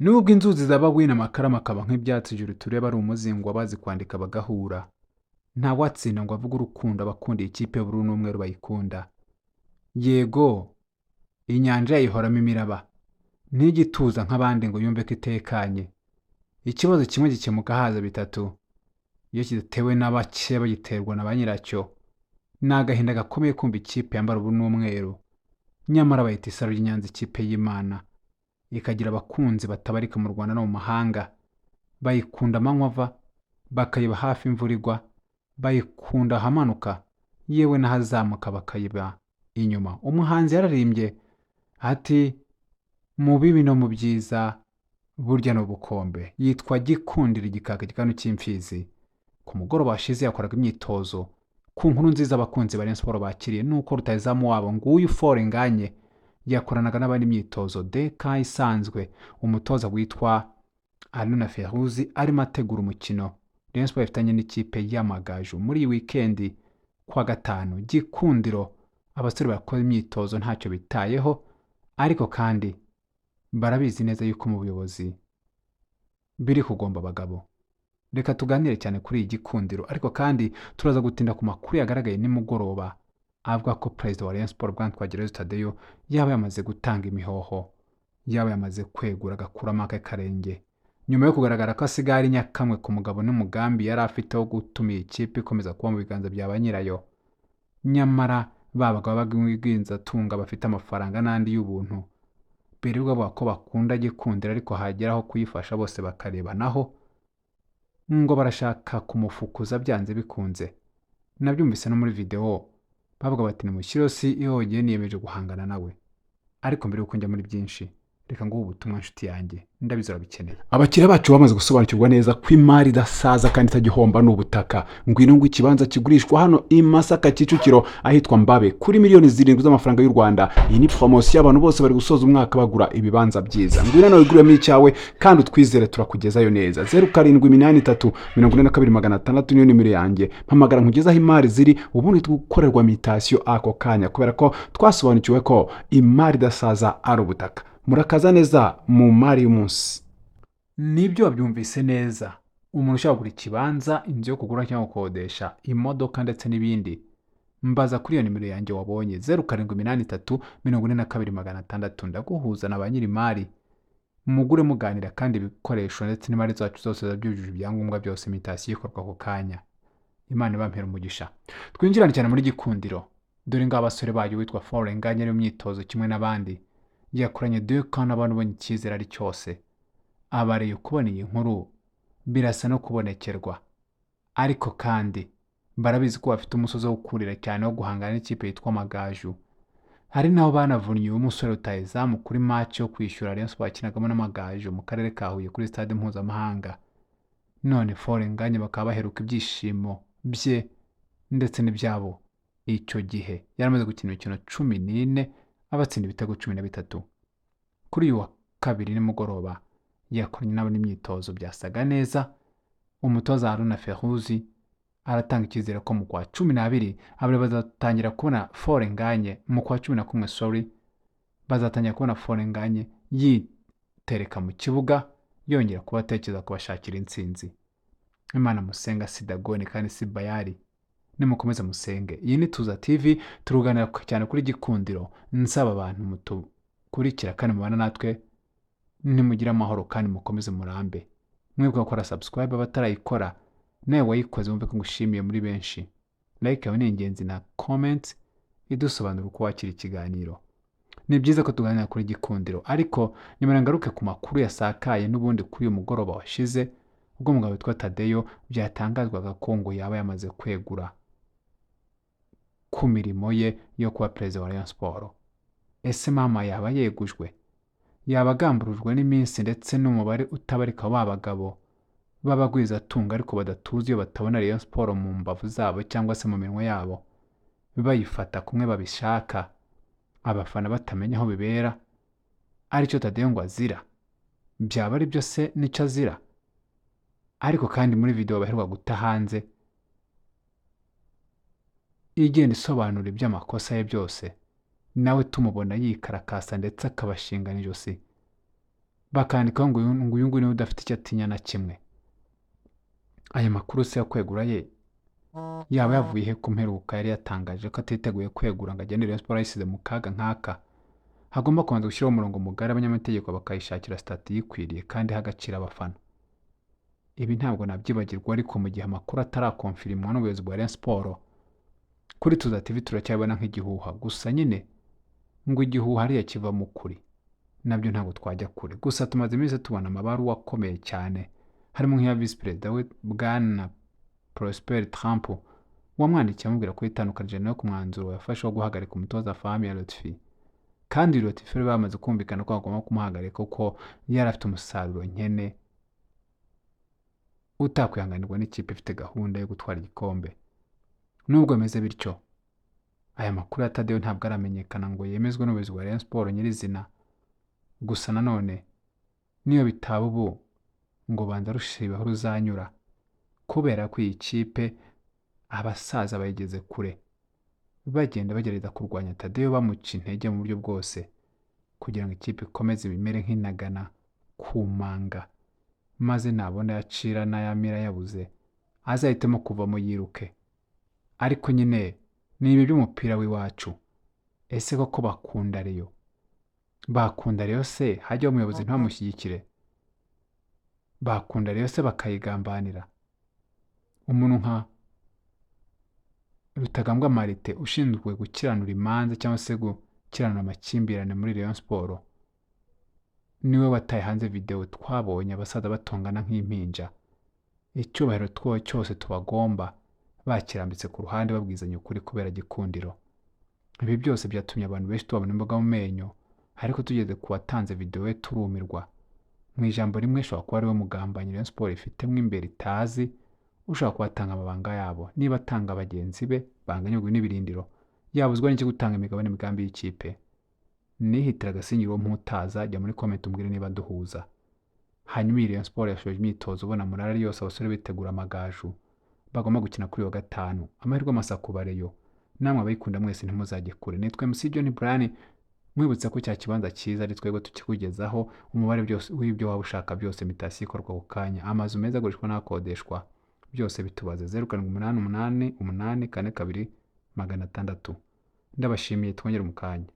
Nubwo inzuzi zaba wino, amakaramu akaba nk'ibyatsi, ijuru tureba ari umuzingo abazi kwandika bagahura. Ntawatsinda ngo avuge urukundo abakunda iyi kipe y'ubururu n'umweru bayikunda. Yego, inyanja yayihoramo imiraba, ntijya ituza nk'abandi ngo yumve ko itekanye. Ikibazo kimwe gikemuka haza bitatu, iyo kidatewe na bake bagiterwa na ba nyiracyo. Ni agahinda gakomeye kumva ikipe yambara ubururu n'umweru, nyamara bayita isaro ry'i Nyanza, ikipe y'Imana, ikagira abakunzi batabarika mu Rwanda no mu mahanga. Bayikunda amanywa ava, bakayiba hafi imvura igwa, bayikunda ahamanuka yewe n'ahazamuka bakayiba inyuma. Umuhanzi yararimbye ati: "Mu bibi no mu byiza burya ni ubukombe." Yitwa Gikundiro, igikaka gikanu cy'imfizi. Ku mugoroba washize yakoraga imyitozo. Ku nkuru nziza abakunzi ba Rayon Sports bakiriye nuko rutahizamu wabo nguyu Fall Ngagne yakoranaga n'abandi imyitozo deka isanzwe. Umutoza witwa Aruna Feruzi arimo ategura umukino Rayon Sports ifitanye n'ikipe y'Amagaju muri iyi weekend kuwa gatanu. Gikundiro, abasore bakora imyitozo ntacyo bitayeho, ariko kandi barabizi neza yuko mu buyobozi biri kugomba abagabo. Reka tuganire cyane kuri iyi Gikundiro, ariko kandi turaza gutinda ku makuru yagaragaye nimugoroba avuga ko perezida wa Rayon Sports, Bwana Twagirayezu Tadeyo, yaba yamaze gutanga imihoho, yaba yamaze kwegura agakuramo ake karenge, nyuma yo kugaragara ko asigaye ari nyakamwe ku mugabo n'umugambi yari afite wo gutuma iyi kipe ikomeza kuba mu biganza bya ba nyirayo. Nyamara ba bagabo b'abagwizatunga bafite amafaranga n'andi y'ubuntu birirwa bavuga ko bakunda Gikundiro, ariko hagera aho kuyifasha bose bakarebanaho ngo barashaka kumufukuza byanze bikunze. Nabyumvise no muri videwo bavuga bati: "Nimushyireho CEO, ngiye niyemeje guhangana nawe." Ariko mbere yuko njya muri byinshi, reka nguhe ubutumwa, nshuti yanjye, ndabizi urabikeneye. Abakiriya bacu bamaze gusobanukirwa neza ko imari idasaza kandi itagihomba ni ubutaka. Ngwino ngo ikibanza kigurishwa hano i Masaka, Kicukiro, ahitwa Mbabe, kuri miliyoni 7 z'amafaranga y'u Rwanda. Iyi ni poromosiyo, abantu bose bari gusoza umwaka bagura ibibanza byiza. Ngwino nawe wiguremo icyawe kandi utwizere, turakugezayo neza. 0783 42600 niyo nimero yanjye. Mpamagara nkugezaho imari ziri, ubundi gukorerwa mutation ako kanya, kubera ko twasobanukiwe ko imari idasaza ari ubutaka. Murakaza neza mu mari y'umunsi. Nibyo, wabyumvise neza. Umuntu ushaka kugura ikibanza, inzu yo kugura cyangwa gukodesha, imodoka ndetse n'ibindi, mbaza kuri iyo nimero yanjye wabonye, 0783 42600. Ndaguhuza na ba nyir'imari, mugure muganira, kandi ibikoresho ndetse n'imari zacu zose ziba byujuje ibyangombwa byose, mutation ikorwa ako kanya. Imana ibampera umugisha. Twinjirane cyane muri Gikundiro. Dore ngaho abasore bayo, witwa Fall Ngagne ari mu myitozo kimwe n'abandi, yakoranye duka n'abantu ubonye icyizere ari cyose. Abareye kubona iyi nkuru birasa no kubonekerwa, ariko kandi barabizi ko bafite umusozi wo kurira cyane wo guhangana n'ikipe yitwa Amagaju. Hari n'aho banavunnye uyu musore rutahizamu kuri match yo kwishyura Rayon Sports yakinagamo n'Amagaju mu karere ka Huye kuri stade mpuzamahanga. None Fall Ngagne bakaba baheruka ibyishimo bye ndetse n'ibyabo. Icyo gihe yari amaze gukina imikino 14, abatsinda ibitego 13. Kuri uyu wa kabiri nimugoroba yakoranye nabo n'imyitozo, byasaga neza. Umutoza Haruna Feruzi aratanga icyizere ko mu kwa 12 abari bazatangira kubona Fall Ngagne, mu kwa 11, sorry, bazatangira kubona Fall Ngagne yitereka mu kibuga, yongera kuba atekereza kubashakira intsinzi. Imana musenga si Dagoni kandi si Bayari, nimukomeze musenge. Iyi ni Tuza TV, turuganira cyane kuri Gikundiro. Nsaba abantu mutukurikira kandi mubana natwe, nimugire amahoro kandi mukomeze murambe. Mwibuke gukora subscribe abatarayikora, nawe wayikoze wumve ko ngushimiye muri benshi. Like yawe ni ingenzi na comment idusobanura uko wakira ikiganiro. Ni byiza ko tuganira kuri Gikundiro, ariko nyuma ngaruke ku makuru yasakaye n'ubundi kuri uyu mugoroba washize, ubwo umugabo witwa Tadeyo byatangazwaga ko ngo yaba yamaze kwegura ku mirimo ye yo kuba perezida wa Rayon Sports. Ese mama yaba yegujwe? Yaba agamburujwe n'iminsi ndetse n'umubare utabarika w'abagabo b'abagwizatunga ariko badatuza iyo batabona Rayon Sports mu mbavu zabo cyangwa se mu minwa yabo, bayifata kumwe babishaka, abafana batamenya aho bibera, aricyo Tadeyo ngo azira? Byaba ari byo se nicyo azira? Ariko kandi muri video baheruka guta hanze igenda isobanura iby'amakosa ye byose, nawe tumubona yikarakasa ndetse akabashingana ijosi. Bakandikaho ngo uyu nguyu niwe udafite icyo atinya na kimwe. Aya makuru se yo kwegura ye yaba yavuye he, ku mperuka yari yatangaje ko atiteguye kwegura ngo agende Rayon Sports ayisize mu kaga nk'aka? Hagomba kubanza gushyiraho umurongo mugari, abanyamategeko bakayishakira sitati iyikwiriye kandi iha agaciro abafana. Ibi ntabwo nabyibagirwa, ariko mu gihe amakuru atarakonfirimwa n'ubuyobozi bwa Rayon Sports, kuri Tuza TV turacyabona nk'igihuha gusa. Nyine ngo igihuha hariya kiva mu kuri, nabyo ntabwo twajya kure. Gusa tumaze iminsi tubona amabaruwa akomeye cyane, harimo nk'iya visi perezida we Bwana Prosper Trump, wamwandikiye amubwira ko yitandukanije nawe ku mwanzuro yafashe wo guhagarika umutoza Afahmia Lotfi. Kandi Lotfi bari bamaze kumvikana ko bagomba kumuhagarika kuko yari afite umusaruro nkene utakwihanganirwa n'ikipe ifite gahunda yo gutwara igikombe. Nubwo bimeze bityo, aya makuru ya Tadeyo ntabwo aramenyekana ngo yemezwe n'ubuyobozi bwa Rayon Sports nyirizina. Gusa nanone niyo bitaba ubu, ngo banza rushibaho ruzanyura, kubera ko iyi kipe abasaza bayigeze kure, bagenda bagerageza kurwanya Tadeyo, bamuca intege mu buryo bwose kugira ngo ikipe ikomeze imere nk'inagana ku manga, maze nabona yacira n'ayamira yabuze azahitemo kuvamo yiruke. Ariko nyine ni ibi by'umupira w'iwacu. Ese koko bakunda Rayon? Bakunda Rayon se hajyaho umuyobozi ntibamushyigikire? Bakunda Rayon se bakayigambanira? Umuntu nka Rutagambwa Marite ushinzwe gukiranura imanza cyangwa se gukiranura amakimbirane muri Rayon Sports niwe wataye hanze videwo twabonye abasaza batongana nk'impinja, icyubahiro two cyose tubagomba bakirambitse ku ruhande, babwizanya ukuri kubera gikundiro. Ibi byose byatumye abantu benshi tubabona imboga mu menyo, ariko tugeze ku watanze videwo ye turumirwa. Mu ijambo rimwe, ashobora kuba ariwe mugambanyi Rayon Sports ifitemo imbere itazi, ushobora kuba atanga amabanga yabo. Niba atanga bagenzi be banganyurwa n'ibirindiro, yabuzwa n'iki gutanga imigabane imigambi y'ikipe? Nihitira agasingira uwo mputaza. Jya muri comment umbwire niba duhuza. Hanyuma iyi Rayon Sports yashoje imyitozo ubona morale yose, abasore bitegura Amagaju bagomba gukina kuri wa gatanu. Amahirwe masa ku bareyo namwe abayikunda mwese, ntimuzajye kure. Nitwa MC John Brian, mwibutsa ko cya kibanza cyiza ari twebwe tukikugezaho, umubare byose w'ibyo waba ushaka byose, mutation ikorwa ako kanya, amazu meza agurishwa n'akodeshwa, byose bitubaze 0788 842 600. Ndabashimiye, twongere mu kanya.